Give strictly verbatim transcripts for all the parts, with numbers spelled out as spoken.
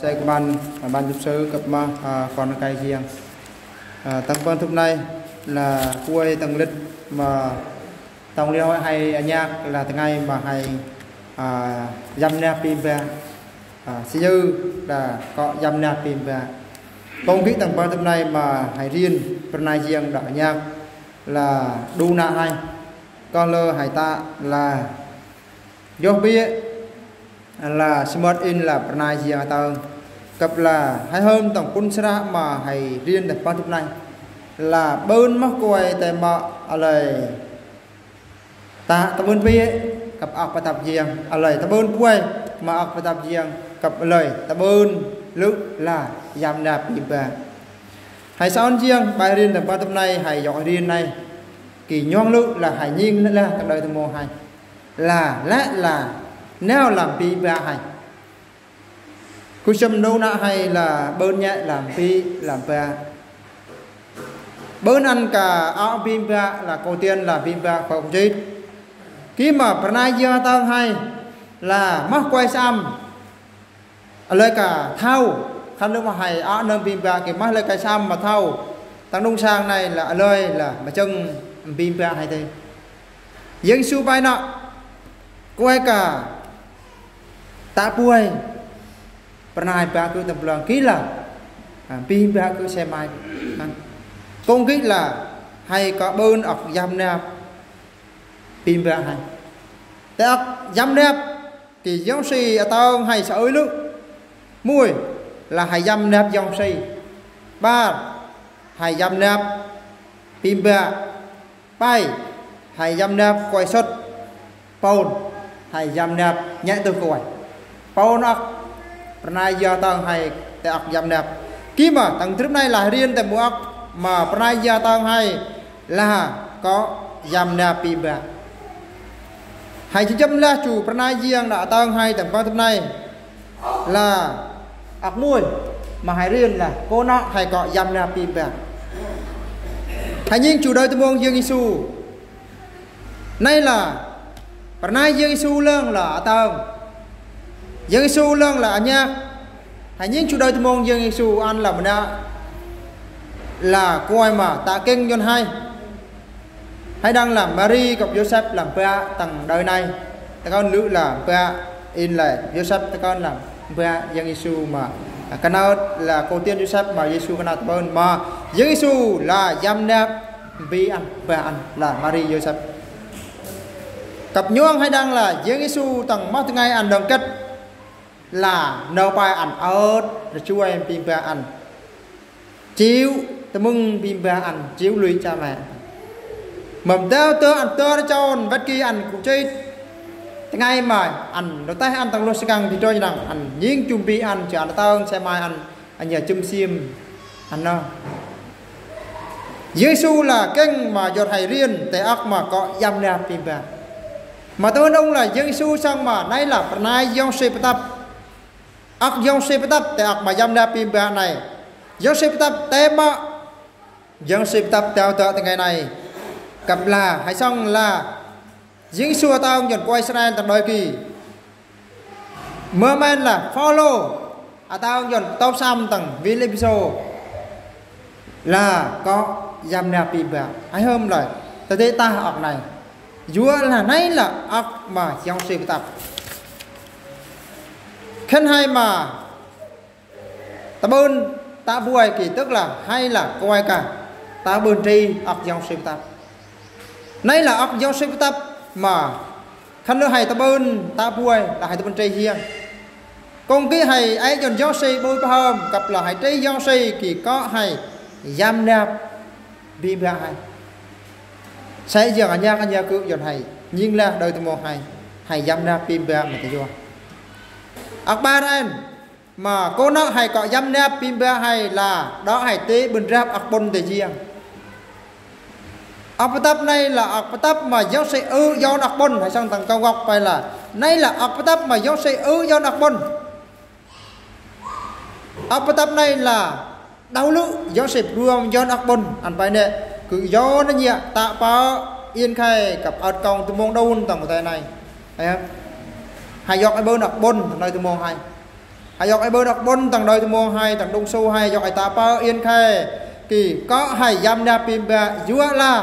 Sai kơ ban, ban jŭp sư kăp ma, à, kon kai jiăng. À, tăng pơtŭp nai lah kuai tăng lĕt ma tong liao hai anyak lah tơngai ma hai, à, yăm nap pin ba. À, si yơ lah kơ yăm nap pin ba. Kông kik tăng pơtŭp nai ma hai rien pơnai jiăng đah anyak lah đu nă hai. Kơ lơ hai ta lah yoh bia lah sơmơt in lah pơnai jiăng atơn. Kăp lah hai hơm tong pŭn sra ma hai rien tăng pơtŭp nai lah bơ̆n mă kuai tơ mă alơi ta tơbơ̆n bia kăp ŏk pơtăp jiăng, alơi tơbơ̆n kuai ma ŏk pơtăp jiăng, kăp alơi tơbơ̆n lŭ lah yăm nap pin ba. Hai sa on jiăng bai rien tăng pơtŭp nai hai yŏk rien nai. Ki nhong lŭ lah hai nhing lah tăng đơi tơmong hai. Lah, lah, lah nao lam pin ba hai. Ku sơm nô nă hai lah bơ̆n nhă lam pin, lam ba. Bơ̆n ăn kơ ŏk pin ba lah cô tiên lah pin ba khong jit. Kih ma pơnai jiăng atơn hai lah mă kuai sam. Alơi kơ thao, khăn lŭ ma hai ŏk nơm pin ba kih mă alơi kơ sam ma thao. Tăng nung sang nai lah alơi lah ma jơ̆ng pin ba hai tê. Yêsu bai nă kuai kơ ta puai pơnai ba kơ tơm plong kih lah, à, pin ba kơ se mai. Kông kik lah hai kơ bơ̆n ŏk yăm nap pin ba hai. Tơ ŏk yăm nap kih yong si atơn hai sa ơi lŭ. Mui lah hai yăm nap yong si. Bar hai yăm nap pin ba. Pai hai yăm nap kuai sŏt. Pôn hai yăm nap nhă tơ kuai. Pôn ŏk pơnai jiăng atơn hai tơ ŏk yăm nap. Kih ma tăng trip nai lah rien tơ mu ŏk ma pơnai jiăng atơn hai lah kơ yăm nap pin ba. Hai jơ̆m lah chu pơnai jiăng đah atơn hai tăng pơtŭp nai lah ŏk mui ma hai rien lah kơ nă hai kơ yăm nap pin ba. Hai nhing chu đơi tơmong Yêsu. Nai lah pơnai Yêsu lăng lah atơn. Yêsu lăng lah anyak. Hai nhing chu đơi tơmong Yêsu ăn lah mơnă lah kuai ma ta keng yon hai. Hai đăng lah Mari kăp Yôsep lah ba tăng đơi nai. Tơkon lŭ lah ba in lah Yôsep tơkon lah ba Yêsu ma. Kơnơ̆t lah cô tiên Yôsep ma Yêsu kơnơ̆t bơ̆n ma Yêsu lah yăm nap bi ăn ba ăn lah Mari Yôsep. Kăp nhong hai đăng lah Yêsu tăng mă tơngai ăn đơ̆ng kĕt. Lah nơ pai ăn ơt rơchuai pin ba ăn. Chiu tơmưng pin ba ăn chiu lui cha mẹ. Mơm tơ tơ ăn tơ rơchon wet ki ăn ku chit. Tơngai mai ăn nơ tơ ăn tăng lô sơkăng ti trôi năng ăn nhing chum bi ăn chơ ăn tơ ăn se mai ăn ăn ya chum sim ăn nơ. Yêsu lah keng ma jot hai rien tơ ŏk ma kơ yăm nap pin ba. Ma tơ nung lah Yêsu sang ma nai lah pơnai yong si pơtăp. Ŏk yong si pơtăp tơ ŏk ma yăm nap pin ba nai. Yong si pơtăp tơ mă yong si pơtăp tơ tơ tơngai nai. Kăp lah hai song lah Yêsu atơn yon kuai Israel tăng đơi ki. Mơmen lah Phôlô atơn yon tôp sam tăng Philip sô. Lah kơ yăm nap pin ba. Hai hơm lah tơ tơ ta ŏk nai. Yua lah nai lah ŏk ma yong si pơtăp. Khen hai ma tơbơ̆n ta buai ki tức là hai là kuai kơ tơbơ̆n tri ŏk yong si pơtăp. Nai là ŏk yong si pơtăp ma khăn lơ hai tơbơ̆n ta buai là hai tơbơ̆n tri hiang. Kông kih hai ai yon yong si bui pơhơm kăp là hai tri yong si ki kơ hai yăm nap pin ba hai. Sai jiăng anyak anyak kơ yon hai nhing lah đơi tơmong hai hai yăm nap pin ba ma tơ yua. Ăk bar en ma kơ nă hai kơ yăm nap pin ba hai là đă hai tê bưn rap ăk ƀon tê jiăng. Ăk pơtăp nai là ăk pơtăp ma yong si ư yon ăk ƀon hai song tăng kông gok pai là nai là ăk pơtăp ma yong si ư yon ăk ƀon. Ăk pơtăp nai là đau lŭ yong si pruăm yon ăk ƀon ăn pai nê kơ yon nê nhiă ta pơ yên khai kăp ăt kông tơmong đôn tăng tê nai. Hai yŏk ai ƀon ăk ƀon nai tơmong hai. Ăt yŏk ơi bơ̆n ăk ƀon tang đơi tơmong hai, tang đŭng sô hai, yŏk ơi ta pơ yên khai. Kĭ, kŏ hai yăm năp pin ba, yua la,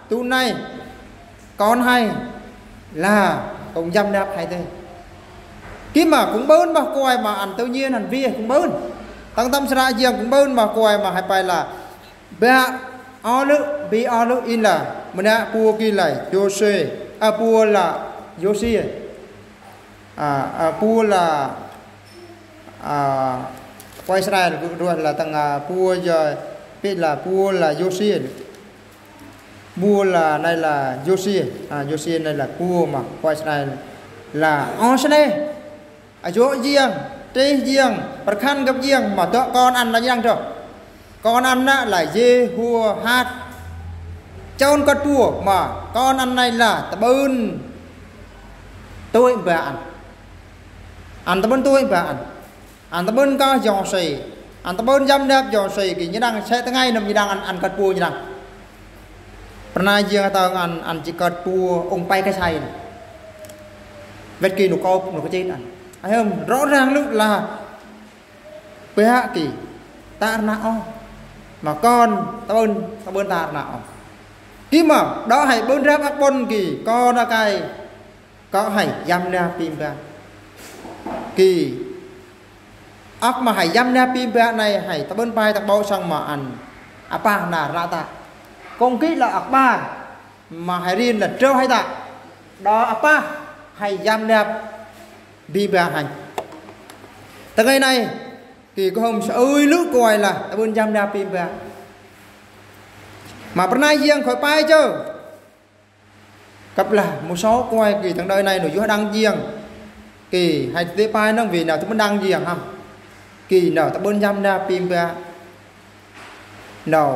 tu nai, kon hai, la, kông yăm năp hai tê. Kĭ mă, kông bơ̆n mă kuai mă ăn tơ nhi ăn vi, kông bơ̆n. Tang tăm sra jiăng kông bơ̆n mă kuai mă hai pai la. Ba, o lư, bi o lư in la, mă nă pua kĭ la, Yôsê, a pua la, Yôsê. A, a, pua la, a, pua Israel, ruah la tang, a, pua ja, pit la, pua la Yôsê. Pua la, nai la Yôsê, a, Yôsê nai la pua mă, pua Israel. La, o sne. A, yua jiăng, tê jiăng, pơrkhan găp jiăng, mă dŏ kon ăn la jiăng dŏ. Kon ăn nă la Yêhôahat. Chôn kơt pua, mă, kon ăn nai la, tơƀơ̆n. Tui ba ăn. Ăn tơƀơ̆n tui ba ăn. Ăn tơƀơ̆n kơ Yôsê. Ăn tơƀơ̆n yăm năp Yôsê, kĭ nhi đang, sĕ tơngai nơm nhi đang ăn, ăn kơt pua nhi đang. Pơrnai jiăng tơng ăn, ăn či kơt pua, ung pai kơ sai nă. Wĕt kĭ nŭ kôp, nŭ kơčĭt ăn. Ai hơm, rŏ rang lư la. Pơhă kĭ, ta rna o. Mă kon, tơƀơ̆n, tơƀơ̆n ta rna o. Kĭ mă, đŏk hai ƀơ̆n rap ăk ƀon kĭ, kon ăk ai. Kŏ hai, yăm năp pin ba. Kĭ, ăk mă hai yăm năp pin ba nai hai, tơƀơ̆n pai tơƀô̆ săng mă ăn. Apah nă rna ta. Kông kĭ la ăk ƀar. Mă hai rin la trơ hai ta. Đŏk apah hai yăm năp pin ba hai. Tơngai nai, kĭ kơ hơm sa ơi lư kuai la, tơƀơ̆n yăm năp pin ba. Mă pơrnai jiăng khoi pai čơ. Kăp la, mŭ sô kuai kĭ tang đơi nai nŭ yua đang jiăng. Kĭ, hai tê pai nơng vi nă tơƀơ̆n đang jiăng hăm. Kĭ nă tơƀơ̆n yăm năp pin ba. Nă,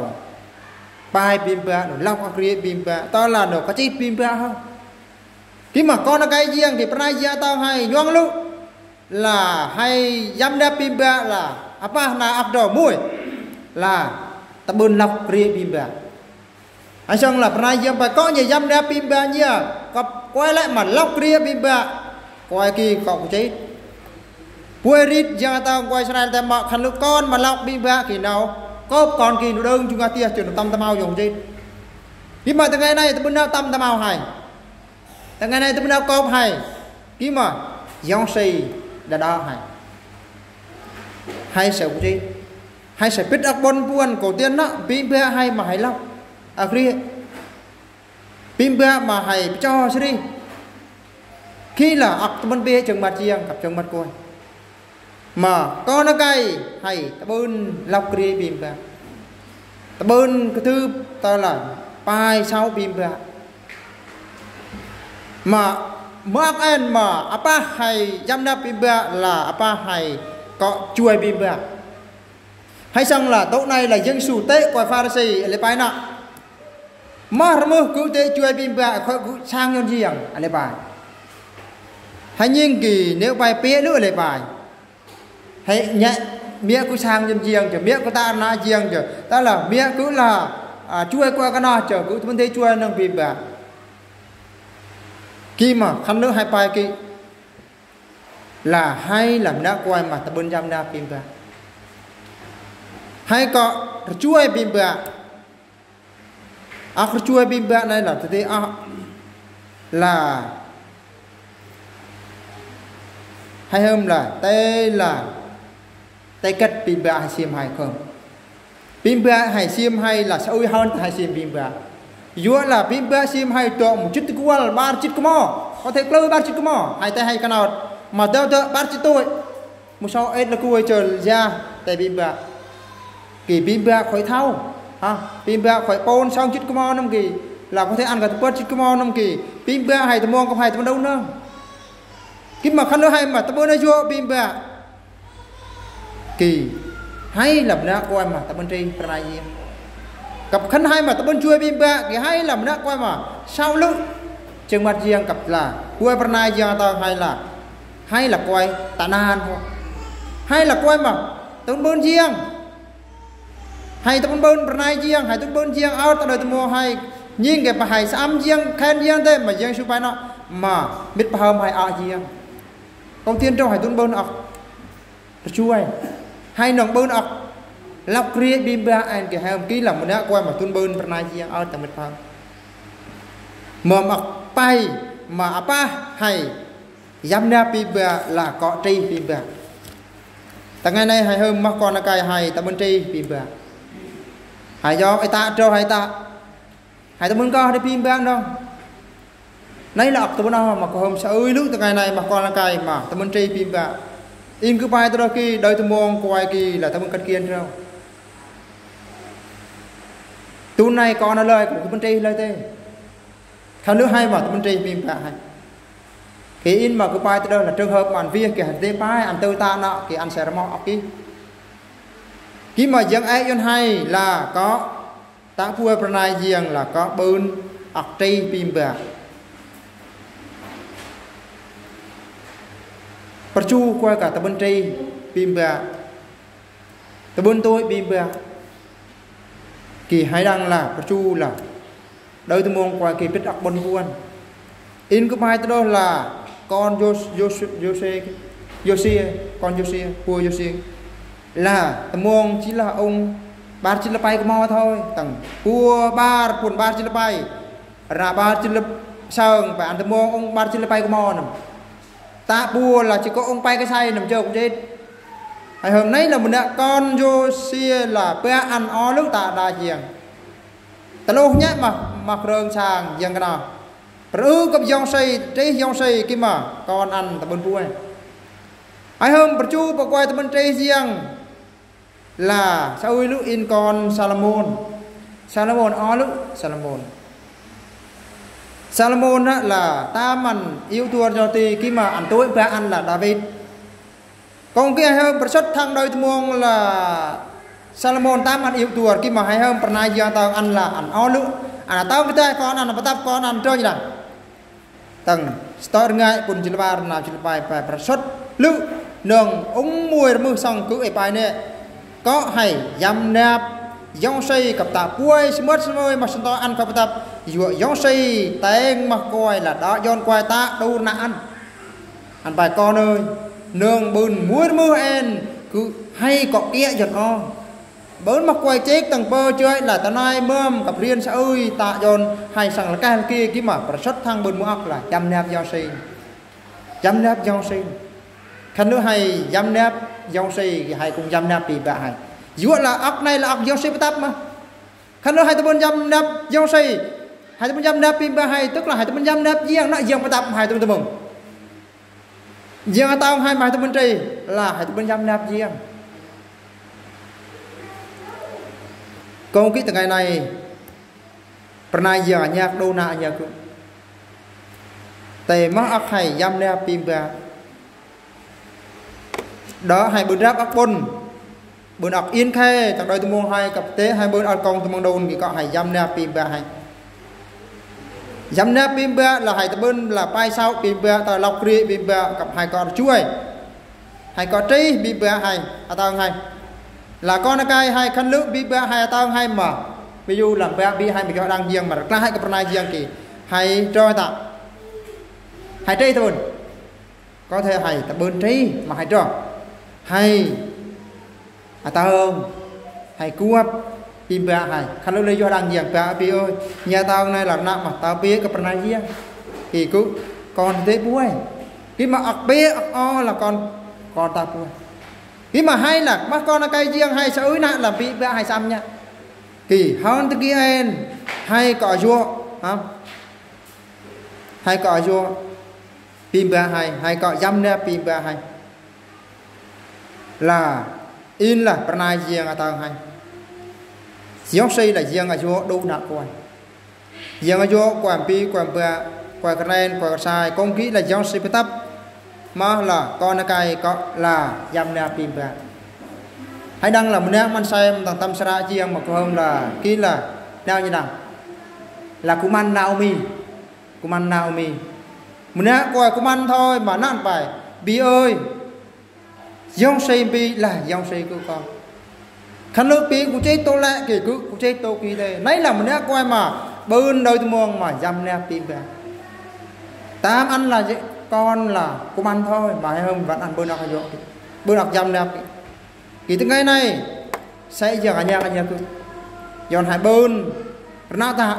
pai pin ba, nă, lăp ăk ri pin ba, tơ la nă, kơčĭt pin ba hă. Kĭ mă kon ăk ai jiăng, kĭ pơrnai jiăng tơng hai, nhuang lư. La, hai yăm năp pin ba la, apah nă ăk dŏ mui. La, tơƀơ̆n lăp ri pin ba. Ai săng la pơrnai jiăng pai kŏ nhi yăm năp pin ba nhi, kăp kuai lĕ mă lăp ri pin ba. Kuai kĭ kŏ kơčĭt. Pua rit jiăng tơng kuai Israel tê mă khăn lư kon mă lăp pin ba kĭ nao. Kôp kon kĭ nŭ đơng jung atiah čơ nŭ tăm tơmao yong jit. Kĭ mă tơngai nai tơƀơ̆n nao tăm tơmao hai. Tơngai nai tơƀơ̆n nao kôp hai. Kĭ mă, Yôsê đa đa hai. Hai sa kơčĭt. Hai sa pit ăk ƀon puăn kơ tiên nă, pin ba hai mă hai lăp. Ăk ri. Pin ba mă hai pơčô sri. Kĭ la ăk tơƀơ̆n bi čơng măt jiăng, kăp čơng măt kuai. Mă, kon ăk ai, hai, tơƀơ̆n lăp kri pin ba. Tơƀơ̆n kơtưp, tơ la, pai sau pin ba. Mă, mă ăk en mă, apah hai, yăm năp pin ba, la, apah hai, kŏ juai pin ba. Hai săng la, tŏ nai la, Yêsu tê, kuai Pharisi, lĕ pai nă. Mă rơmưh kơ tê juai pin ba, khoi kơ sang yôn jiăng, lĕ pai. Hai ning kĭ, nêu pai pê lư lĕ pai. Hai ñă, miă kơ sang yôn jiăng jơ, miă kơ ta na jiăng jơ. Tơ la, miă kơ la, a, juai kơ kơna jơ, kơ tơmăn tê juai nơng pin ba. Kĭ mă, khăn lư hai pai kĭ. La hai la mă nă kuai mă tơƀơ̆n yăm năp pin ba. Hai kŏ rơjuai pin ba. Ăk rơjuai pin ba nai la tơdơi ăk. La. Hai hơm la, tê la. Tê kĕt pin ba hai sim hai kơm. Pin ba hai sim hai la sa ui hon hai sim pin ba. Yua la pin ba sim hai tŏ mŭ jit kual ƀar jit kơmo. Kơ tê klơ ƀar jit kơmo. Hai tê hai kơnot. Mă dơ dơ ƀar jit tui. Mŭ sô êt la kuai čơ ya tê pin ba. Kĭ pin ba khoi thao. Ha, pin ba khoi pôn song jit kơmo nơm kĭ. La kơ tê ăn kơ tơpăt jit kơmo nơm kĭ. Pin ba hai tơmong kơ hai tơmong đau nơm. Kĭ mă khăn lư hai mă tơƀơ̆n na yua pin ba. Kĭ, hai la mă nă kuai mă, tơƀơ̆n tri pơrnai jiăng. Kăp khăn hai mă, tơƀơ̆n juai pin ba, kĭ hai la mă nă kuai mă, sau lư. Čơng măt jiăng kăp la, kuai pơrnai jiăng tơng hai la. Hai la kuai, ta nan ho. Hai la kuai mă, tơƀơ̆n bơ̆n jiăng. Hai tơƀơ̆n bơ̆n pơrnai jiăng, hai tơƀơ̆n bơ̆n jiăng, ăt ta đơi tơmong hai. Ning kơ pơhai sa am jiăng, khan jiăng tê, mă jiăng su pai nă, mă, mĭt pơhơm hai a jiăng. Kông tiên trong hai tơƀơ̆n bơ̆n ăk. Pơchuai. Hai nong bơ̆n ŏk lăp kri pin ba en kơ hai ŏm ki lăm mơnă kuai mă tŭn bơ̆n pơnai jiăng ăt tơmĭt pơm. Mơ̆m ŏk pai mă apah hai yăm nă pin ba la kŏ tri pin ba. Tơngai nai hai hơm mă kon akai hai tơmĭn tri pin ba. Hai yŏk ita trơ hai ta. Hai tơmĭn kơ hai pin ba nong. Nai la ŏk tơmĭn ăh mă kơ hơm sa ơi lu tơngai nai mă kon akai mă tơmĭn tri pin ba. In kơ pai tơdrơ ki đơi tơmong kuai ki la tơmĭn kăt kiên trơ. Tŭn nai kon a lơi kơ tơmĭn tri lơi tê. Khăn lu hai mă tơmĭn tri pin ba hai. Ki in mă kơ pai tơdrơ la trường hợp mă ăn viêh ki hai tê pai ăn tơ ta nă ki ăn sơr mă ŏk ki. Ki mă jiăng ai yun hai la kŏ ta pua pơnai jiăng la kŏ bơ̆n ŏk tri pin ba. Pơchu kuai kơ tơmĭn tri pin ba. Tơmĭn tui pin ba. Ki hai đang la pơchu la đơi tơmong kuai ki pit ŏk bơ̆n kuan. In kơ pai tơdrơ la kon Yôs-, Yôs-, Yôsê, Yôsê, kon Yôsê, pua Yôsê. La tơmong chi la ung bar chi la pai kơ mâo thôi. Tơng pua bar pun bar chi la pai. Ra bar chi la sơng pai ăn tơmong ung bar chi la pai kơ mâo nơm. Ta pua la chi kơ ung pai kơ sai nơm chơ kŭ jêt. Hai hơm nai la mơnă kon Yôsê la pia ăn ơ lu ta đa jiăng. Tơlôh nhă mă, mă krơng sang jiăng kơ nă. Prơ kăp yŏng sei, tri yŏng sei ki mă, kon ăn tơmĭn pua. Hai hơm pơchu pơkuai tơmĭn tri jiăng. La, sa ơi lu in kon Salômôn. Salômôn, ơ lu, Salômôn. Salômôn nă la, tơmăn iu tuar jơ̆ ti ki mă ăn tui ba ăn la Đawit. Kông ki hai hơm pơsŏt thăng đơi tơmong la Salômôn tơmăn iu tuar ki mă hai hơm pơnai jiăng tơng ăn la ăn ơ lu. Ăn tơng kơ tai kon ăn pơtăp kon ăn trơn la. Tơng stơ rơngai pun jilbar nao jilpai pai pơsŏt lu nong ung mui rơmưh sŏng kơ ê pai nê. Kŏ hai yăm nap yŏng sei kăp ta puai sơmơt sơmơi mă sơntơ ăn kăp pơtăp. Yua yŏng sei teng mă kuai la đa jon kuai ta đur nă ăn. Ăn pai kon ơi, nong bơ̆n mui rơmưh en kơ hai kŏ kiă jăn ơ. Bơ̆n mă kuai chêk tơng pơ chơi la tơnai mơm kăp rian sa ơi ta jon hai sang la kah la ki ki mă pơsŏt thăng bơ̆n mui ŏk la yăm nap yŏng sei. Yăm nap yŏng sei. Khăn lu hai yăm nap yŏng sei hai kông yăm nap pin ba hai. Yua la ŏk nai la ŏk yŏng sei pơtăp mă. Khăn lu hai tơmĭn yăm nap yŏng sei. Hai tơmĭn yăm nap pin ba hai tức la hai tơmĭn yăm nap jiăng nă jiăng pơtăp hai tơmĭn tơmong. Jiăng a tơng hai mă hai tơmĭn tri la hai tơmĭn yăm nap jiăng. Kông ki tơngai nai pơnai jiăng nhăk đô nă nhăk kŭ. Tê mă ŏk hai yăm nap pin ba. Đa hai bơ̆n rap ŏk bơ̆n. Bơ̆n ŏk in khai tang đơi tơmong hai kăp tê hai bơ̆n ŏk kông tơmong đôn ki kŏ hai yăm nap pin ba hai. Yăm nap pin ba la hai tơmĭn la pai sau pin ba ta lăp kri pin ba kăp hai kŏ chuai. Hai kŏ tri pin ba hai a tơng hai. La kon akai hai khăn lu pin ba hai a tơng hai mă. Bi yu lăm ba bi hai mă kơ đang jiăng mă klah hai kơ pơnai jiăng ki. Hai trơ ta. Hai tri tơmĭn. Kŏ thê hai tơmĭn tri mă hai trơ. Hai a tơng hai kuăp pin ba hai. Khăn lu lơi yua đang jiăng ba bi ơi. Nhă tơng nai la nă mă ta bi kơ pơnai jiăng. Ki kŭ kon tê puai. Ki mă ŏk bi ŏk ơ la kon kon ta puai. Ki mă hai la mă kon akai jiăng hai sa ơi nă la pin ba hai sam nhă. Ki hơn tơ ki en hai kŏ yua. Ha. Hai kŏ yua. Pin ba hai, hai kŏ yăm nap pin ba hai. La, in la pơnai jiăng a tơng hai. Yŏng sei la jiăng a yua đô nă kuai. Jiăng a yua kuai pi, kuai ba, kuai kơnen, kuai kơsai, kông ki la yŏng sei pơtăp. Mă la, kon akai kŏ la, yăm nap pin ba. Hai đang la mơnă măn sai mă tang tăm sra jiăng mă kơhơm la, ki la, nao nhi đang. La kŭman Naômi. Kŭman Naômi. Mơnă kuai kŭman thôi mă năn pai. Bi ơi. Yŏng sei bi la yŏng sei kơ kon. Khăn lu bi kŭ chêt tô lĕ ki kŭ, kŭ chêt tô ki tê. Nai la mơnă kuai mă. Bơ̆n đơi tơmong mă yăm nap pin ba. Tơm ăn la kon la kŭman thôi mă hai hơm văt ăn bơ̆n ŏk yua ki. Bơn ŏk jăm năp. Kơ tơngai nai, sa yang anyak anyak kơ. Yua hai bơn, pơnah ta,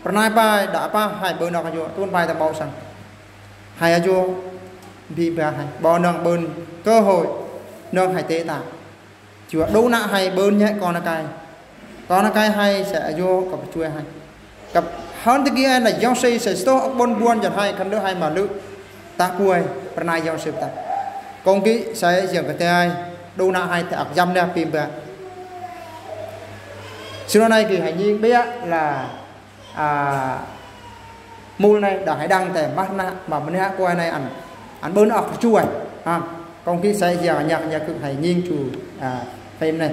pơnah pai, đa pa hai bơn ŏk jua, tun pai ta bau sang. Hai jua, bi ba hai, bơn nong bơn, cơ hội, nong hai tê ta. Jua đu nă hai bơn nhẹ kon nă kai. Kon nă kai hai sa jua kơ pơchuai hai. Kơ hăn tơ ki ai nă yong si sa sto ŏk bơn buôn jan hai khăn lơ hai ma lơ. Ta kuai, pơnah yong si ta. Kông ki sa yang kơ tê ai, đu nă hai tê ŏk jăm năp pim ba. Sino nai ki hai nhi bia la, a, mul nai đa hai đăng tê mah nă ma mơnê kuai nai ăn. Ăn bơn ŏk pơchuai. Ha, kông ki sa yang anyak anyak kơ hai nhi chu, a, phim nai.